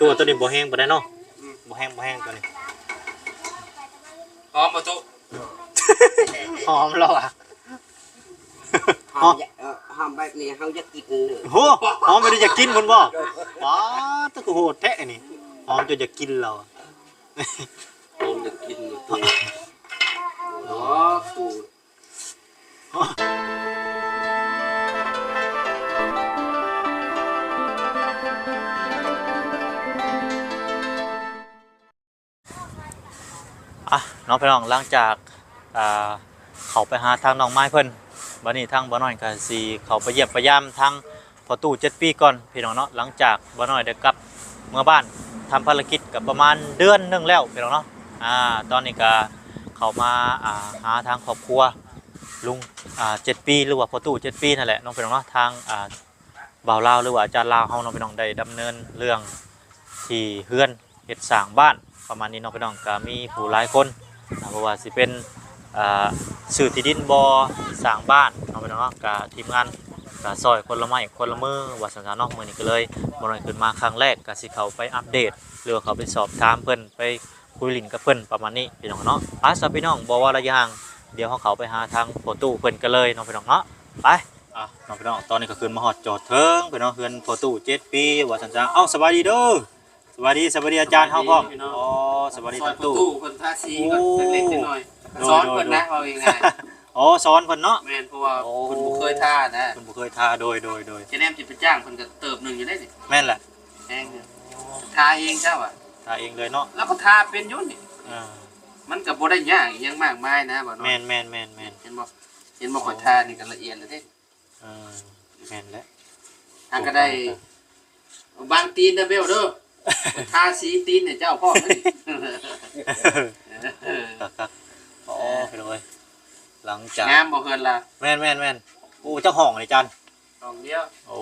ຕົວ ຕົວນີ້ບໍ່ແຮງປານໃດເນາະ. ອືມ ບໍ່ແຮງ ບໍ່ແຮງຕົວນີ້. ຫອມບໍ່ຕຸ? ຫອມແລ້ວອະ. ຫອມ ຫອມ ເອີ ຫອມແບບນີ້ເຮົາຢາກກິນເລີຍ. ໂຫ ຫອມແບບນີ້ຢາກກິນພຸ້ນບໍ່? ປາດ ຄືໂຫດແທ້ນີ້. ຫອມຈົນຢາກກິນແລ້ວ. ຫອມຢາກກິນເລີຍ. ໂອ້ ອ່ະ ເນາະພີ່ນ້ອງ ຫຼັງຈາກ ອ່າ ເຂົ້າໄປຫາທາງນ້ອງມາຍເພິ່ນ ບັດນີ້ທາງບ່າວນ້ອຍກໍຊິເຂົ້າໄປຢ້ຽມໄປຢາມທາງພໍ່ຕູ້ເຈັດປີກ່ອນພີ່ນ້ອງເນາະ. ຫຼັງຈາກບ່າວນ້ອຍໄດ້ກັບເມືອບ້ານ ທຳພາລະກິດກໍປະມານເດືອນໜຶ່ງແລ້ວພີ່ນ້ອງເນາະ. ອ່າ ຕອນນີ້ກໍເຂົ້າມາ ອ່າ ຫາທາງຄອບຄົວລຸງ ອ່າ ເຈັດປີ ຫຼືວ່າພໍ່ຕູ້ເຈັດປີນັ້ນແຫຼະເນາະພີ່ນ້ອງເນາະ. ທາງ ອ່າ ບ່າວລາວ ຫຼືວ່າອາຈານລາວເຮົາເນາະພີ່ນ້ອງ ໄດ້ດຳເນີນເລື່ອງທີ່ເຮືອນເຮັດສ້າງບ້ານປະມານນີ້ເນາະພີ່ນ້ອງ. ກະມີຜູ້ຫຼາຍຄົນນະ ບໍ່ວ່າຊິເປັນ ເອີ ຊື້ທີ່ດິນບໍ່ ສ້າງບ້ານເນາະພີ່ນ້ອງເນາະ. ກະທີມງານກະຊ່ອຍຄົນລະໄມ້ຄົນລະມືວ່າຊັ້ນຊະເນາະ. ມື້ນີ້ກະເລີຍ ບໍ່ໄດ້ຂຶ້ນມາຄັ້ງແລກ ກະຊິເຂົ້າໄປອັບເດດ ຫຼືວ່າເຂົ້າໄປສອບຖາມເພິ່ນ ໄປຄຸຍຫຼິ້ນກັບເພິ່ນປະມານນີ້ພີ່ນ້ອງເນາະ. ໄປຊະພີ່ນ້ອງ ບໍ່ວ່າລະຢ່າງ ດຽວເຮົາເຂົ້າໄປຫາທາງພໍ່ຕູ້ເພິ່ນກັນເລີຍເນາະພີ່ນ້ອງເນາະ. ໄປ. ອ່ະ ເນາະພີ່ນ້ອງ ຕອນນີ້ກໍຂຶ້ນມາຮອດຈອດເຖິງພີ່ນ້ອງ ເຮືອນພໍ່ຕູ້ເຈັດປີວ່າຊັ້ນຊະ. ເອົ້າ ສະບາຍດີເດີ ສະບາຍດີ ສະບາຍດີອາຈານເຮົາພ້ອມ. ອໍ ສະບາຍດີ ພໍ່ຕູ້ ເພິ່ນທາສີກ່ອນ ໂອ້ ເລັກໆນ້ອຍໆ ໂດຍ ສອນເພິ່ນນະ ເວົ້າງ່າຍໆ. ອໍ ສອນເພິ່ນເນາະ. ແມ່ນ ເພາະວ່າ ໂອ້ ເພິ່ນບໍ່ເຄີຍທານະ ເພິ່ນບໍ່ເຄີຍທາ. ໂດຍ ໂດຍ ໂດຍ ຈະແນມຊິໄປຈ້າງເພິ່ນກໍເຕີບໜຶ່ງຢູ່ເດ້ນີ້. ແມ່ນແຫຼະ ແພງຢູ່. ທາເອງຊະວ່າ ທາເອງເລີຍເນາະ. ລາວກໍທາເປັນຢູ່ນີ້. ອ່າ ມັນກໍບໍ່ໄດ້ຍາກອີ່ຫຍັງມາກມາຍນະ ບ່າວນ້ອຍ. ແມ່ນໆໆໆ ເຫັນບໍ່ ເຫັນບໍ່ ຂ້ອຍທານີ້ກໍລະອຽດແລ້ວເດ້. ເອີ ແມ່ນແຫຼະ. ຫາກໍໄດ້ ບາງຕີນເດີເບວເດີ ທາສີຕີນໃຫ້ເຈົ້າພ້ອມເດີ. ຄັກໆ ອໍ ພີ່ນ້ອງເອີຍ ຫຼັງຈາກ ງາມບໍ່ເຮືອນລະ? ແມ່ນໆໆ. ໂອ້ ຈັກຫ້ອງນີ້ອາຈານ? ຫ້ອງດຽວ. ໂອ້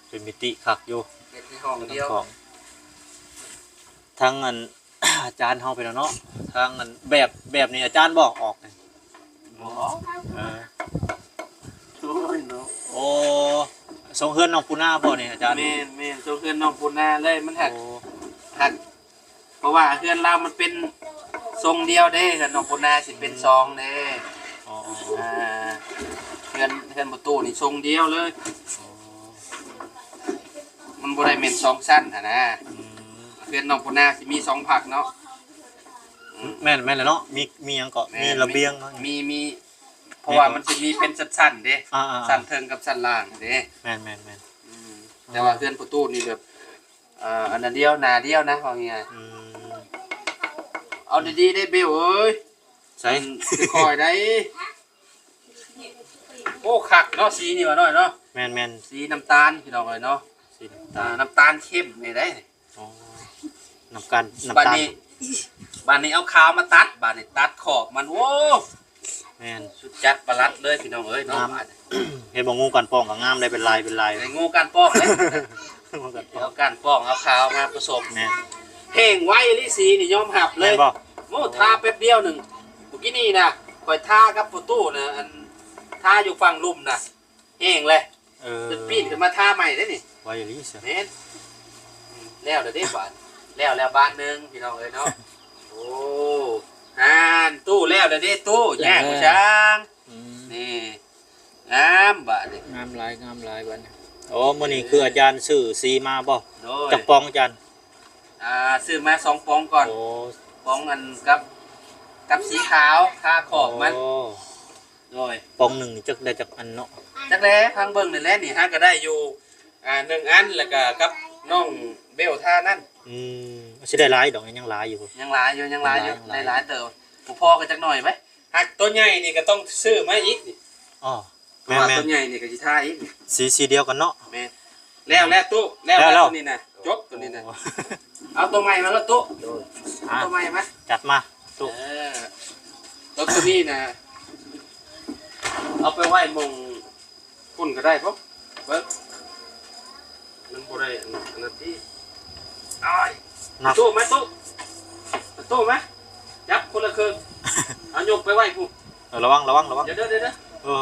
ເປັນມິຕິຄັກຢູ່ ເປັນຫ້ອງດຽວ. ທັງ ທັງອັນ ອາຈານເຮົາໄປແລ້ວເນາະ ທາງອັນແບບ ແບບນີ້ອາຈານບອກອອກ. ບໍ່ ເອີ ໂອ້ຍເນາະ. ໂອ້ ຊົງເຮືອນນ້ອງປູນາບໍ່ນີ້ອາຈານ? ແມ່ນໆ ຊົງເຮືອນນ້ອງປູນາເລີຍ. ມັນຫັກ ໂອ້ ຫັກ ເພາະວ່າເຮືອນລາວມັນເປັນຊົງດຽວເດ້ ເຮືອນນ້ອງປູນາຊິເປັນ ອືມ ຊອງເດ້. ອໍ ອ່າ ເຮືອນ ເຮືອນພໍ່ຕູ້ນີ້ຊົງດຽວເລີຍ. ອໍ ມັນບໍ່ໄດ້ແມ່ນສອງຊັ້ນຫັ້ນນະ. ອືມ ເຮືອນນ້ອງປູນາຊິມີສອງພັກເນາະ. ອືມ ແມ່ນ ແມ່ນແຫຼະເນາະ. ມີ ມີຫຍັງເກາະ? ແມ່ນ ມີລະບຽງເນາະ. ມີ ມີ ເພາະວ່າມັນຊິມີເປັນຊັ້ນໆເດ້. ອ່າໆໆ ຊັ້ນເທິງກັບຊັ້ນລ່າງເດ້. ແມ່ນໆໆ. ອືມ ແຕ່ວ່າເຮືອນພໍ່ຕູ້ນີ້ແບບ ອ່າ ອັນນັ້ນດຽວ ໜ້າດຽວນະ ເວົ້າງ່າຍໆ. ອືມ ເອົາດີໆເດ້ເບວເອີຍ. ໃສ ອືມ ຄ່ອຍໄດ້. ໂອ້ ຄັກເນາະ ສີນີ້ວ່ານ້ອຍເນາະ. ແມ່ນໆ ສີນ້ຳຕານພີ່ນ້ອງເອີຍເນາະ. ສີນ້ຳຕານ ອ່າ ນ້ຳຕານເຂັ້ມນີ້ເດ້. ອໍ ນ້ຳຕານ ນ້ຳຕານ. ບາດນີ້ ບາດນີ້ເອົາຂາວມາຕັດ ບາດນີ້ຕັດຂອບມັນ ໂອ້ ແມ່ນ ສຸດຈັດປະຫຼັດເລີຍພີ່ນ້ອງເອີຍເນາະ. ງາມ ບາດນີ້ ເຫັນບໍ່ ງູການປ້ອງກໍງາມໄດ້ ເປັນລາຍ ເປັນລາຍ. ເຫັນງູການປ້ອງເດ້ ງູການປ້ອງ ເອົາການປ້ອງ ເອົາຂາວມາປະສົມ. ແມ່ນ ແຮງໄວອີ່ຫຼີ ສີນີ້ຍອມຮັບເລີຍ. ແມ່ນບໍ່? ໂອ້ ທາແປັບດຽວໜຶ່ງ. ມື້ກີ້ນີ້ນະ ຂ້ອຍທາກັບພໍ່ຕູ້ນະ ອັນ ທາຢູ່ຝັ່ງລຸ່ມນະ ແຮງເລີຍ. ເອີ ເພິ່ນປີນຂຶ້ນມາທາໃໝ່ເດ້ນີ້. ໄວອີ່ຫຼີຊະ. ແມ່ນ ແລ້ວເດ້ບາດ ແລ້ວແລ້ວບາດໜຶ່ງພີ່ນ້ອງເອີຍເນາະ. ໂອ້ ຫານຕູ້ແລ້ວເດ້ຕູ້ ແລ້ວ ຍາກບໍ່ຊ່າງ. ອືມ ນີ້ ງາມບາດນີ້ ງາມຫຼາຍ ງາມຫຼາຍບາດນີ້. ໂອ້ ມື້ນີ້ຄືອາຈານຊື້ສີມາບໍ່? ໂດຍ ຈັກປອງອາຈານ? ອ່າ ຊື້ມາສອງປອງກ່ອນ. ໂອ້ ປອງອັນກັບ ກັບສີຂາວ ທາຂອບມັນ. ໂອ້ ໂດຍ ປອງໜຶ່ງນີ້ຈັກໄດ້ຈັກອັນເນາະ? ຈັກແລ ພັງເບິ່ງນີ້ແຫຼະ. ນີ້ຫາກໍໄດ້ຢູ່ ອ່າ ໜຶ່ງອັນ ແລ້ວກໍກັບນ້ອງເບວທ່ານັ້ນ. ອືມ ຊິໄດ້ຫຼາຍດອກ ຍັງຫຼາຍຢູ່ ຍັງຫຼາຍຢູ່ ຍັງຫຼາຍຢູ່ ຍັງຫຼາຍ ໄດ້ຫຼາຍເຕີບ. ບໍ່ພໍກໍຈັກໜ້ອຍໄປ. ຫາກຕົວໃຫຍ່ນີ້ກໍຕ້ອງຊື້ມາອີກນີ້. ອໍ ແມ່ນໆ ຕົວໃຫຍ່ນີ້ກໍຊິທາອີກ. ສີ ສີດຽວກັນເນາະ. ແມ່ນ ແລ້ວແລ້ວຕູ້ ແລ້ວແລ້ວ ແລ້ວ ໂຕນີ້ນະ ຈົບໂຕນີ້ນະ. ໂອ້ ເອົາໂຕໃໝ່ມາໂລດຕູ້. ໂດຍ ເອົາໂຕໃໝ່ມາ ຈັດມາຕູ້. ເອີ ລົດໂຕນີ້ນະ ເອົາໄປໄວ້ໝ່ອງພຸ້ນກໍໄດ້ບໍ່? ເບິ່ງ ມັນບໍ່ໄດ້ອັນ ອັນນັ້ນຕິ. ອ້າຍ ໜັກ ຕູ້ມາຕູ້ ຕູ້ມາ ຈັບຄົນລະເຄິ່ງ ເອົາຍົກໄປໄວ້ພຸ້ນ. ເອີ ລະວັງ ລະວັງ ລະວັງ. ດຽວ ດຽວ ດຽວ ເອີ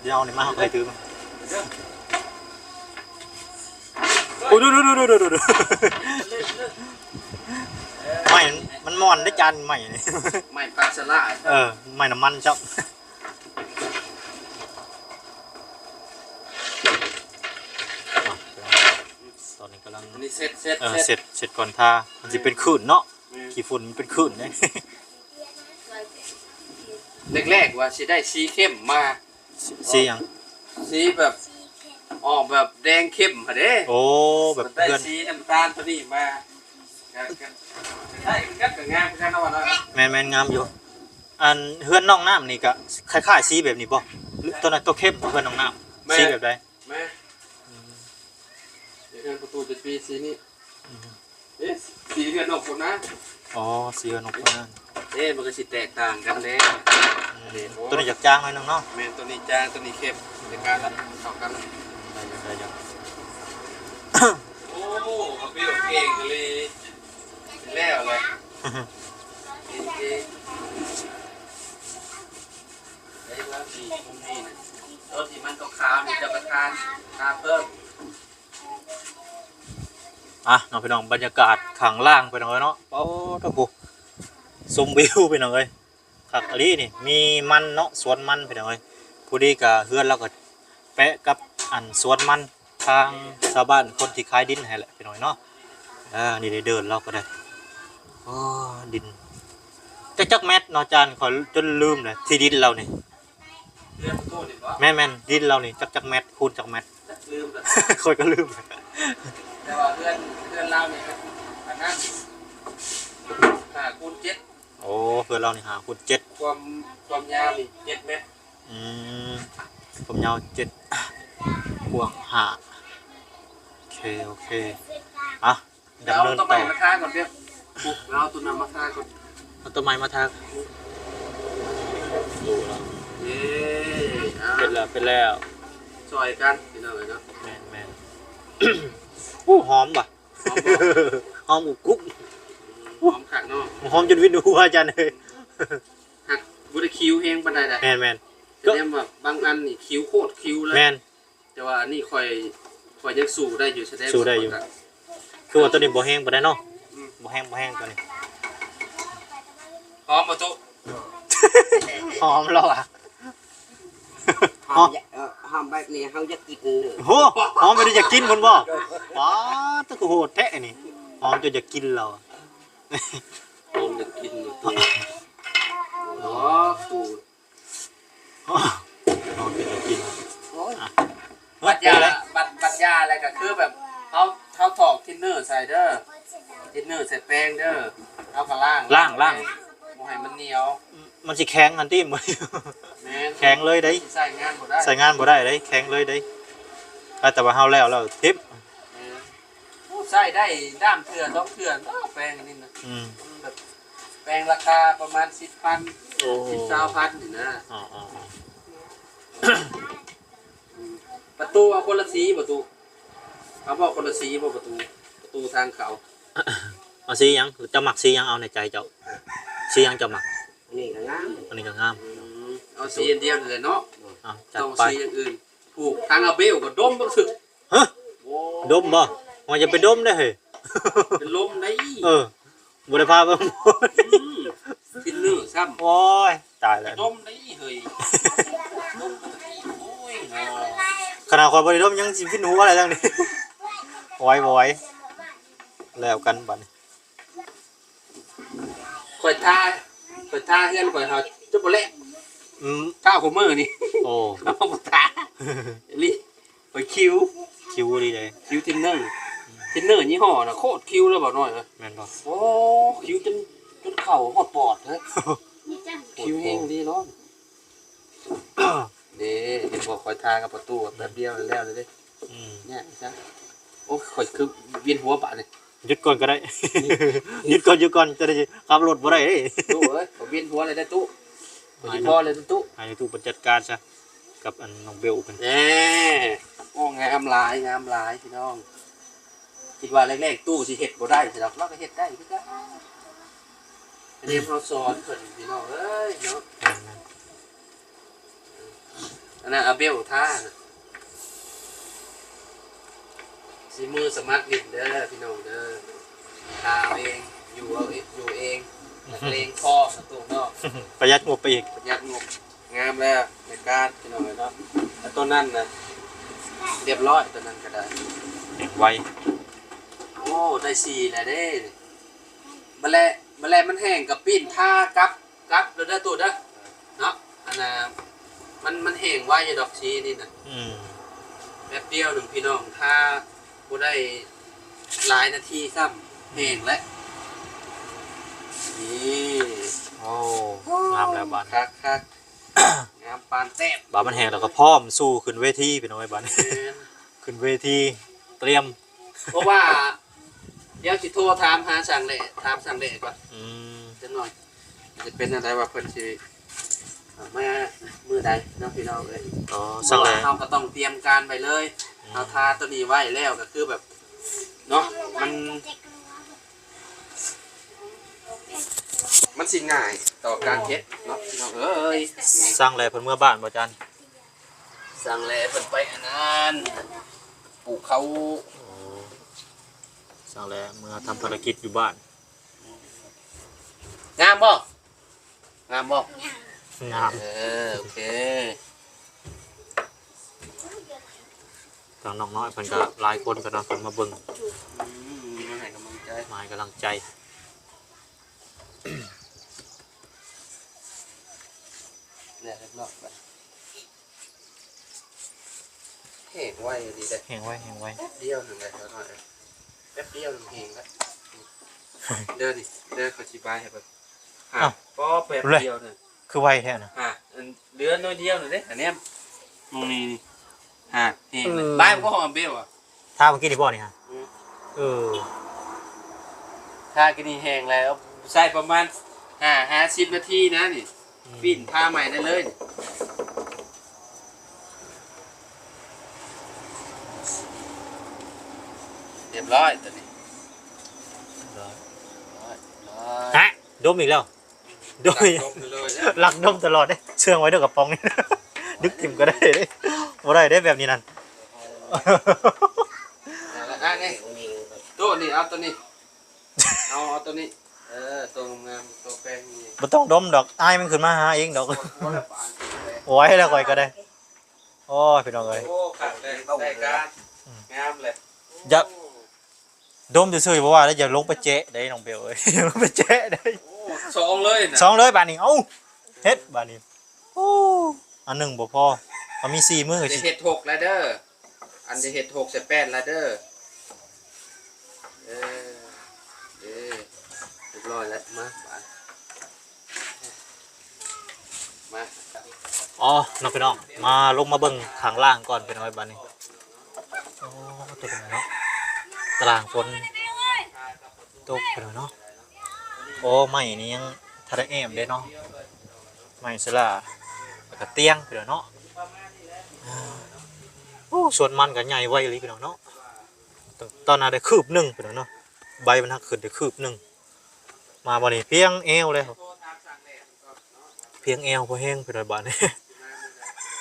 ດຽວເອົານີ້ມາ ເຮົາຄ່ອຍຖືມາ. ດຽວ ໂອ້ ດູໆໆໆໆ ໄມ້ມັນ ມັນມ່ອນເດ້ ຈານໄມ້ນີ້ ໄມ້ປາສະຫຼາດ ເອີ ໄມ້ນ້ຳມັນຊໍ້າ. ຕອນນີ້ກຳລັງ ອັນນີ້ເຊັດ ເຊັດ ເອີ ເຊັດ ເຊັດກ່ອນທາ ມັນຊິເປັນ ແມ່ນ ຄື້ນເນາະ ແມ່ນ ຂີ້ຝຸ່ນມັນເປັນຄື້ນເດ້. ແລກໆວ່າຊິໄດ້ສີເຂັ້ມມາ ສີຫຍັງ? ສີແບບ ອອກແບບແດງເຂັ້ມຫັ້ນເດ້. ໂອ້ ແບບ ມັນໄດ້ ເຮືອນ ສີນ້ຳຕານໂຕນີ້ມາ ກໍ ກໍໄດ້ຄືກັນ ກໍງາມຄືກັນເນາະວ່າເນາະ. ແມ່ນໆ ງາມຢູ່. ອັນເຮືອນນ້ອງນ້ຳນີ້ກໍຄ້າຍໆສີແບບນີ້ບໍ່? ໂຕນັ້ນໂຕເຂັ້ມບໍ່ ເຮືອນນ້ອງນ້ຳ? ແມ່ນ ສີແບບໃດ? ແມ່ນ ອືມ ເຮືອນປະຕູຈະມີສີນີ້. ອືມ ເອະ ສີເຮືອນນ້ອງຄົນນະ. ອໍ ສີເຮືອນນ້ອງຄົນນະ. ເອະ ມັນກໍຊິແຕກຕ່າງກັນແດ່. ອືມ ໂຕນີ້ຈະຈາງໜ້ອຍໜຶ່ງເນາະ. ແມ່ນ ໂຕນີ້ຈາງ ໂຕນີ້ເຂັ້ມ ແຕ່ການລະເຂົ້າກັນ. ໄດ້ຢູ່ ໄດ້ຢູ່. ໂອ້ ເປັນເກັ່ງອີ່ຫຼີ. ແລ້ວແຫຼະ ເອະ ເອະ ໄດ້ວ່າມີມຸມນີ້ນະ ໂຕທີ່ມັນຂາວໆນີ້ ເຈົ້າກໍທາ ທາເພີ່ມ. ອ່ະ ເນາະ ພີ່ນ້ອງ ບັນຍາກາດຂ້າງລ່າງ ພີ່ນ້ອງເອີຍເນາະ. ໂອ້ ໂທ້ ຊົມວິວ ພີ່ນ້ອງເອີຍ ຄັກອີ່ຫຼີນີ້. ມີມັນເນາະ ສວນມັນ ພີ່ນ້ອງເອີຍ. ພໍດີກະເຮືອນລາວກະແປະກັບອັນສວນມັນ ທາງຊາວບ້ານຄົນທີ່ຂາຍດິນໃຫ້ແຫຼະ ພີ່ນ້ອງເນາະ. ເອີ ນີ້ໄດ້ເດີນລາວກໍໄດ້. ໂອ້ ດິນ ຈັກ ຈັກແມັດເນາະ ຈານ ຂ້ອຍຈົນລືມແຫຼະ ທີ່ດິນລາວນີ້. ເຮືອນປະຕູນີ້ບໍ່? ແມ່ນໆ ດິນລາວນີ້ຈັກ ຈັກແມັດ ຄູນຈັກແມັດ ລືມແລ້ວ ຂ້ອຍກໍລືມ. ແຕ່ວ່າເຮືອນ ເຮືອນລາວນີ້ ອັນນັ້ນ ຫ້າຄູນເຈັດ. ໂອ້ ເຮືອນລາວນີ້ຫ້າຄູນເຈັດ ຄວາມ ຄວາມຍາວນີ້ເຈັດແມັດ. ອືມ ຄວາມຍາວເຈັດ ກວ້າງຫ້າ. ໂອເຄ ໂອເຄ ອ່ະ ດຳເນີນຕໍ່. ເອົາຕົ້ນໄມ້ມາທາກ່ອນເດີ ປຸກ ເອົາຕົ້ນນັ້ນມາທາກ່ອນ ເອົາຕົ້ນໄມ້ມາທາ. ເປັນແລ້ວ ເປັນແລ້ວ ຊ່ອຍກັນ ພີ່ນ້ອງເອີຍເນາະ. ແມ່ນໆ ໂອ້ ຫອມວ່ະ ຫອມບໍ່? ຫອມອຸກກຸກ ຫອມຄັກເນາະ ຫອມຈົນວິນຫົວ ອາຈານເອີຍ. ຫາກບໍ່ໄດ້ຄິວແຮງປານໃດນະ. ແມ່ນໆ ສະແດງວ່າບາງອັນນີ້ຄິວ ໂຄດຄິວເລີຍ. ແມ່ນ ແຕ່ວ່າອັນນີ້ຂ້ອຍ ຂ້ອຍຍັງສູ້ໄດ້ຢູ່ ສະແດງ ສູ້ໄດ້ຢູ່ ວ່າຂ້ອຍກໍ ຄືວ່າໂຕນີ້ບໍ່ແຮງປານໃດເນາະ. ອືມ ບໍ່ແຮງ ບໍ່ແຮງໂຕນີ້. ຫອມບໍ່ຕຸ? ຫອມແລ້ວອະ. ຫອມ ຫອມ ເອີ ຫອມແບບນີ້ເຮົາຢາກກິນເລີຍ. ໂຫ ຫອມແບບນີ້ຢາກກິນພຸ້ນບໍ່? ປາດ ຕະ ຄືໂຫດແທ້ນີ້ ຫອມຈົນຢາກກິນແລ້ວອະ. ຫອມຢາກກິນເລີຍ ໂອ້ ໂອ້ ຫອມເປັນຕາກິນ. ໂອ້ຍ ອ່ະ ບັດຢາ ບັດ ບັດຢາແລ້ວກໍຄືແບບ ເຮົາ ເຮົາຖອກທິນເນີໃສ່ເດີ ທິນເນີໃສ່ແປ້ງເດີ ເຮົາກໍລ້າງ ລ້າງ ລ້າງ ບໍ່ໃຫ້ມັນໜຽວ. ມັນຊິແຂງຫັ້ນຕິ. ແມ່ນ ແຂງເລີຍເດ້ ໃຊ້ງານບໍ່ໄດ້ ໃຊ້ງານບໍ່ໄດ້ເດ້ ແຂງເລີຍເດ້. ແຕ່ວ່າເຮົາແລ້ວແລ້ວຖິ້ມ. ແມ່ນ ໂອ້ ໃຊ້ໄດ້ດ້າມເທື່ອສອງເທື່ອເນາະ ແປ້ງອັນນີ້ນະ. ອືມ ແບບແປ້ງລາຄາປະມານສິບພັນ ໂອ້ ສິບ ຊາວພັນນີ້ນະ. ອໍໆໆ ອືມ ປະຕູເອົາຄົນລະສີບໍ່ຕູ້? ເອົາບໍ່ຄົນລະສີບໍ່ປະຕູ? ປະຕູທາງເຂົ້າ ເອົາສີຫຍັງ? ເຈົ້າມັກສີຫຍັງ? ເອົາໃນໃຈເຈົ້າ ສີຫຍັງເຈົ້າມັກ? ອັນນີ້ກໍງາມ ອັນນີ້ກໍງາມ. ອືມ ເອົາສີອັນດຽວນີ້ແຫຼະເນາະ. ເອົາ ຈັດໄປ ຕ້ອງເອົາສີຢ່າງອື່ນ. ຜູ້ທາງອາເບວກໍດົມບັກຊຶກ. ຮະ? ໂອ້ ດົມບໍ່? ວ່າຢ່າໄປດົມເດ້ເຮີ້ຍ ເປັນລົມໄດ໋. ເອີ ບໍ່ໄດ້ພາໄປ. ອືມ ຟິນເນີຊ້ຳ. ໂອ້ຍ ຕາຍແລ້ວ ດົມໄດ໋ເຮີ້ຍ ດົມໄດ໋. ໂອ້ຍ ຂະໜາດຂ້ອຍບໍ່ໄດ້ດົມຍັງຊິຟິນຫົວແລ້ວຈັ່ງນີ້. ບໍ່ໄຫວ ບໍ່ໄຫວ ແລ້ວກັນບັດນີ້. ຂ້ອຍທາ ຂ້ອຍທາເຮືອນຂ້ອຍຫາຈົນບໍ່ແລ້ວ. ອືມ ທາຄູ່ມື້ນີ້. ໂອ້ ບໍ່ທາອີ່ຫຼີ. ຂ້ອຍຄິວ ຄິວອີ່ຫຼີເດ້ ຄິວທິນເນີ ທິນເນີຍີ່ຫໍ້ນະ ໂຄດຄິວເລີຍ ບໍ່ນ້ອຍເອີຍ. ແມ່ນບໍ່? ໂອ້ ຄິວຈົນ ຈົນເຂົ້າຮອດປອດເລີຍ. ຄິວແຮງດີເນາະ. ເດ້ ເຫັນບໍ່ ຂ້ອຍທາກັບປະຕູແປັບດຽວແລ້ວເລີຍເດ້. ອືມ ຍາກຈັງ. ໂອ້ ຂ້ອຍຄືວຽນຫົວບາດນີ້. ຢຸດກ່ອນກໍໄດ້ ຢຸດກ່ອນ ຢຸດກ່ອນ ຈະໄດ້ຂັບລົດບໍ່ໄດ້ເດ້. ຕູ້ເອີຍ ຂ້ອຍວຽນຫົວເລີຍເດ້ຕູ້ ຂ້ອຍຊິພໍເລີຍຕູ້. ໃຫ້ຕູ້ເພິ່ນຈັດການຊະ ກັບອັນນ້ອງເບວເພິ່ນ. ແນ່ ໂອ້ ງາມຫຼາຍ ງາມຫຼາຍພີ່ນ້ອງ. ຄິດວ່າແລກໆຕູ້ຊິເຮັດບໍ່ໄດ້ຊິດອກ ລາວກໍເຮັດໄດ້ຄືກັນ. ອັນນີ້ເຮົາສອນເພິ່ນພີ່ນ້ອງເອີຍເນາະ. ອັນນັ້ນອາເບວທານະ. ສີມືສະໝັກຫຼິ້ນເດີພີ່ນ້ອງເດີ ຫາເອົາເອງ ຢູ່ເອົາເອງ ຢູ່ເອງ ນັກເລງພໍ້ນະຕູ້ເນາະ ປະຢັດງົບໄປອີກ ປະຢັດງົບ ງາມແລ້ວແມ່ການພີ່ນ້ອງເອີຍເນາະ ແລ້ວໂຕນັ້ນນະ ລຽບຮ້ອຍ ໂຕນັ້ນກໍໄດ້ ແຫ້ງໄວ ໂອ້ ໄດ້ສີ່ແລ້ວເດ້ ບັດແລະ ບັດແລະມັນແຫ້ງກໍປີ້ນທາກັບ ກັບໂລດເດີຕູ້ເດີ ເນາະ ອັນນ່າ ມັນ ມັນແຫ້ງໄວຢູ່ດອກສີນີ້ນະ ອືມ ແປັບດຽວໜຶ່ງພີ່ນ້ອງ ທາບໍ່ໄດ້ຫຼາຍນາທີຊ້ຳ ແຫ້ງແລ້ວ ນີ້ ໂອ້ ງາມແລ້ວບາດນີ້ ຄັກໆ ງາມປານແຕ້ມ ບາດມັນແຫ້ງແລ້ວກໍພ້ອມສູ້ຂຶ້ນເວທີພີ່ນ້ອງເອີຍບາດນີ້ ແມ່ນ ຂຶ້ນເວທີ ຕຽມ ເພາະວ່າ ດຽວຊິໂທຖາມຫາຊ່າງແຫຼ້ ຖາມຊ່າງແຫຼ້ກ່ອນ ອືມ ຈັກໜ່ອຍ ຈະເປັນແນວໃດວ່າເພິ່ນຊິ ເອົາມາມື້ໃດເນາະພີ່ນ້ອງເອີຍ ອໍ ເພາະວ່າຊ່າງແຫຼ້ ເຮົາກໍຕ້ອງຕຽມການໄວ້ເລີຍ ອືມ ເຮົາທາໂຕນີ້ໄວ້ແລ້ວກໍຄືແບບ ເນາະ ມັນ ມັນຊິງ່າຍຕໍ່ການເຮັດເນາະ ພີ່ນ້ອງເອີຍ ຊ່າງແຫຼ້ເພິ່ນເມືອບ້ານບໍ່ ອາຈານ? ຊ່າງແຫຼ້ເພິ່ນໄປອັນນັ້ນ ປູກເຂົ້າ ອໍ ຊ່າງແຫຼ້ເມືອທຳພາລະກິດຢູ່ບ້ານ ງາມບໍ່? ງາມບໍ່? ງາມ ເອີ ໂອເຄ ທາງນ້ອງນ້ອຍເພິ່ນກໍຫຼາຍຄົນກັນເນາະ ເພິ່ນມາເບິ່ງ ອືມ ມາໃຫ້ກຳລັງໃຈ ມາໃຫ້ກຳລັງໃຈ ແລ້ວເລີຍເນາະ ແຫ້ງໄວອີ່ຫຼີເດ້ ແຫ້ງໄວ ແຫ້ງໄວ ແປັບດຽວໜຶ່ງເດ້ ເຈົ້ານ້ອຍເອີຍ ແປັບດຽວໜຶ່ງແຫ້ງລະ ເດີນີ້ ເດີ ຂ້ອຍຊິບາຍໃຫ້ເບິ່ງ ຫາ ອ້າວ ກໍແປັບດຽວໜຶ່ງ ຄືໄວແທ້ນະ ຫາ ອັນເຫຼືອໜ້ອຍດຽວໜຶ່ງເດ້ ອັນນີ້ ໝ່ອງນີ້ນີ້ ຫາ ແຫ້ງລະ ເອີ ບາຍບໍ່ ເບວ ທາມື້ກີ້ນີ້ບໍ່ນີ້ຮະ ອືມ ເອີ ທາກີ້ນີ້ແຫ້ງແລ້ວ ໃຊ້ປະມານຫ້າ ຫ້າສິບນາທີນະນີ້ ອືມ ປີ້ນທາໃໝ່ໄດ້ເລີຍ ລຽບຮ້ອຍໂຕນີ້ ລຽບຮ້ອຍ ລຽບຮ້ອຍ ຮະ ດົມອີກແລ້ວ ໂດຍ ລັກດົມເລີຍ ລັກດົມຕະຫຼອດເດ້ ເຊື່ອງໄວ້ເດີກະປ໋ອງນີ້ ດຶກຖິ້ມກໍໄດ້ເດ້ ບໍ່ໄດ້ເດ້ແບບນີ້ນັ້ນ ອັນນີ້ ໂຕນີ້ ເອົາໂຕນີ້ ເອົາ ເອົາໂຕນີ້ ເອີ ໂຕງາມໆ ໂຕແປ້ງນີ້ ບໍ່ຕ້ອງດົມດອກ ອາຍມັນຂຶ້ນມາຫາເອງດອກ ບໍ່ ບໍ່ແລ້ວປານນີ້ ໄວ້ແລ້ວຂ້ອຍກໍໄດ້ ໂອ້ຍ ພີ່ນ້ອງເອີຍ ໂອ້ ຄັກເລີຍ ໄດ້ການ ອືມ ງາມເລີຍ ຢ່າ ໂອ້ ດົມຊື່ໆ ບໍ່ວ່າແລ້ວ ຢ່າລົງໄປແຈະໄດ໋ນ້ອງເບວເອີຍ ຢ່າລົງໄປແຈະໄດ໋ ໂອ້ ສອງເລີຍນະ ສອງເລີຍບາດນີ້ ເອົ້າ ເຮັດບາດນີ້ ໂອ້ ອັນໜຶ່ງບໍ່ພໍ ເຮົາມີສີ່ມື້ ຊິເຮັດຫົກແລ້ວເດີ ອັນຊິເຮັດຫົກໃສ່ແປດແລ້ວເດີ ເອີ ເອີ ລຽບຮ້ອຍແລ້ວ ມາບາດ ມາ ອໍ ເນາະພີ່ນ້ອງ ມາລົງມາເບິ່ງຂ້າງລ່າງກ່ອນ ເປັນຫຍັງໃດບາດນີ້ ໂອ້ ຕົກເນາະ ຕາລາງຝົນຕົກພີ່ນ້ອງເນາະ ໂອ້ ໄມ້ນີ້ຍັງທັນໄດ້ແອ້ມເດ້ເນາະ ໄມ້ສະຫຼາ ແລ້ວກະຕຽງພີ່ນ້ອງເນາະ ໂອ້ ສວນມັນກະໃຫຍ່ໄວອີ່ຫຼີພີ່ນ້ອງເນາະ ຕອນນັ້ນໄດ້ຄືບໜຶ່ງພີ່ນ້ອງເນາະ ໃບມັນຫັກຂຶ້ນໄດ້ຄືບໜຶ່ງ ມາບາດນີ້ພຽງແອວແລ້ວ ພຽງແອວພໍແຮງພີ່ນ້ອງ ບາດນີ້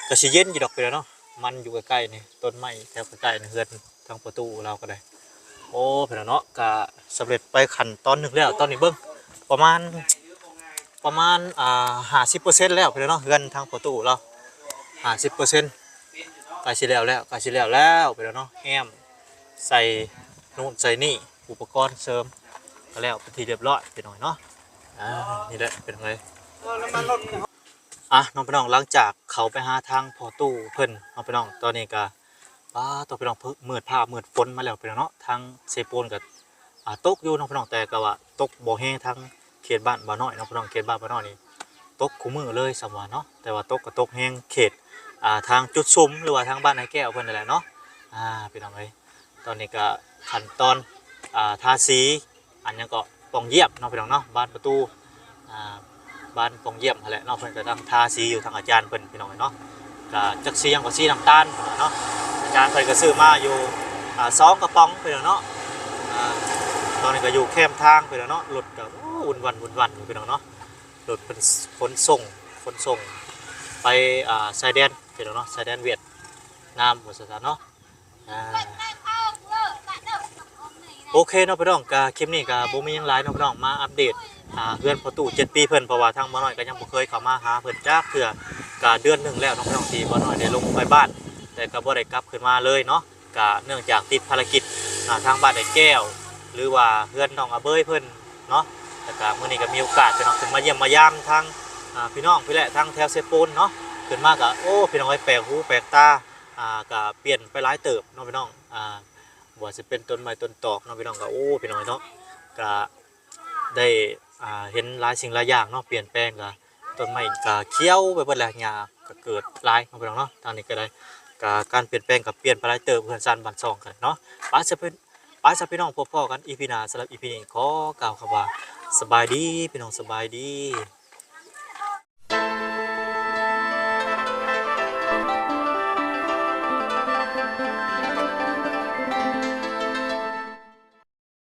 ກະຊິເຢັນຢູ່ດອກພີ່ນ້ອງເນາະ ມັນຢູ່ໃກ້ໆນີ້ ຕົ້ນໄມ້ແຖວໃກ້ໆນີ້ ເຮືອນທາງປະຕູລາວກໍໄດ້ ໂອ້ ພີ່ນ້ອງເນາະ ກະສຳເລັດໄປຂັ້ນຕອນໜຶ່ງແລ້ວ ຕອນນີ້ເບິ່ງ ປະມານ ປະມານ ອ່າ ຫ້າສິບເປີເຊັນແລ້ວພີ່ນ້ອງເນາະ ເຮືອນທາງປະຕູລາວ ຫ້າສິບເປີເຊັນ ໃກ້ຊິແລ້ວແລ້ວ ໃກ້ຊິແລ້ວແລ້ວພີ່ນ້ອງເນາະ ແອ້ມໃສ່ໂນ່ນໃສ່ນີ້ ອຸປະກອນເສີມ ກໍແລ້ວເປັນທີ່ລຽບຮ້ອຍພີ່ນ້ອງເນາະ ອ່າ ນີ້ແຫຼະເປັນຈັ່ງໃດ ອ່ະ ນ້ອງພີ່ນ້ອງ ຫຼັງຈາກເຂົ້າໄປຫາທາງພໍ່ຕູ້ເພິ່ນເນາະພີ່ນ້ອງ ຕອນນີ້ກະ ປາດໂທ້ ພີ່ນ້ອງ ມືດຟ້າມືດຝົນມາແລ້ວພີ່ນ້ອງເນາະ ທາງເຊໂປນກໍ ອ່າ ຕົກຢູ່ເນາະພີ່ນ້ອງ ແຕ່ກໍວ່າຕົກບໍ່ແຮງທາງເຂດບ້ານບ່າວນ້ອຍເນາະພີ່ນ້ອງ ເຂດບ້ານບ່າວນ້ອຍນີ້ຕົກຄູ່ມື້ເລີຍສ່ຳວ່າເນາະ ແຕ່ວ່າຕົກກໍຕົກແຮງເຂດ ອ່າ ທາງຈຸດຊຸມ ຫຼືວ່າທາງບ້ານໄຮແກ້ວເພິ່ນນັ້ນແຫຼະເນາະ ອ່າ ພີ່ນ້ອງເອີຍ ຕອນນີ້ກໍຂັ້ນຕອນ ອ່າ ທາສີ ອັນຫຍັງເກາະ ປ່ອງຢ້ຽມເນາະພີ່ນ້ອງເນາະ ບານປະຕູ ອ່າ ບານປ່ອງຢ້ຽມຫັ້ນແຫຼະເນາະ ເພິ່ນກຳລັງທາສີຢູ່ ທາງອາຈານເພິ່ນພີ່ນ້ອງເອີຍເນາະ ກະຈັກສີຫຍັງກໍສີນ້ຳຕານເນາະ ອາຈານເພິ່ນກໍຊື້ມາຢູ່ ອ່າ ສອງກະປ໋ອງພີ່ນ້ອງເນາະ ອ່າ ຕອນນີ້ກໍຢູ່ແຄມທາງພີ່ນ້ອງເນາະ ລົດກໍ ໂອ້ ວຸ່ນວັນ ວຸ່ນວັນຢູ່ພີ່ນ້ອງເນາະ ລົດເພິ່ນຂົນສົ່ງ ຂົນສົ່ງໄປ ອ່າ ຊາຍແດນພີ່ນ້ອງເນາະ ຊາຍແດນຫວຽດນາມວ່າຊັ້ນເນາະ. ອ່າ ໂອເຄເນາະພີ່ນ້ອງ ກະຄລິບນີ້ກະບໍ່ມີຫຍັງຫຼາຍເນາະພີ່ນ້ອງ ມາອັບເດດ ອ່າ ເຮືອນພໍ່ຕູ້ເຈັດປີເພິ່ນ ເພາະວ່າທາງບ່າວນ້ອຍກະຍັງບໍ່ເຄີຍເຂົ້າມາຫາເພິ່ນຈັກເທື່ອ ກະເດືອນໜຶ່ງແລ້ວເນາະພີ່ນ້ອງ ທີ່ບ່າວນ້ອຍໄດ້ລົງໄປບ້ານ ແຕ່ກະບໍ່ໄດ້ກັບຄືນມາເລີຍເນາະ ກະເນື່ອງຈາກຕິດພາລະກິດ ອ່າ ທາງບ້ານອ້າຍແກ້ວ ຫຼືວ່າເຮືອນນ້ອງອາເບີຍເພິ່ນເນາະ ແລ້ວກະມື້ນີ້ກະມີໂອກາດພີ່ນ້ອງ ຂຶ້ນມາຢ້ຽມມາຢາມທາງ ອ່າ ພີ່ນ້ອງພີ້ແຫຼະ ທາງແຖວເຊໂປນເນາະ ຂຶ້ນມາກະ ໂອ້ ພີ່ນ້ອງເອີຍ ແປກຫູແປກຕາ ອ່າ ກະປ່ຽນໄປຫຼາຍເຕີບເນາະພີ່ນ້ອງ ອ່າ ບໍ່ວ່າຊິເປັນຕົ້ນໄມ້ຕົ້ນຕອກເນາະພີ່ນ້ອງ ກະ ໂອ້ ພີ່ນ້ອງເນາະ ກະໄດ້ ອ່າ ເຫັນຫຼາຍສິ່ງຫຼາຍຢ່າງເນາະ ປ່ຽນແປງ ກະຕົ້ນໄມ້ກະຂຽວໄປເບິດແລ້ວ ຫຍ້າກະເກີດຫຼາຍເນາະພີ່ນ້ອງເນາະ ທາງນີ້ກະໄດ້ ກະການປ່ຽນແປງກະປ່ຽນໄປຫຼາຍເຕີບ ເຮືອນຊານບ້ານຊ່ອງກັນເນາະ ໄປຊະ ໄປຊະພີ່ນ້ອງ ພົບພໍ້ກັນ ອີພີ ໜ້າ ສຳລັບ ອີພີ ນີ້ ຂໍກ່າວຄຳວ່າ ສະບາຍດີພີ່ນ້ອງ ສະບາຍດີ.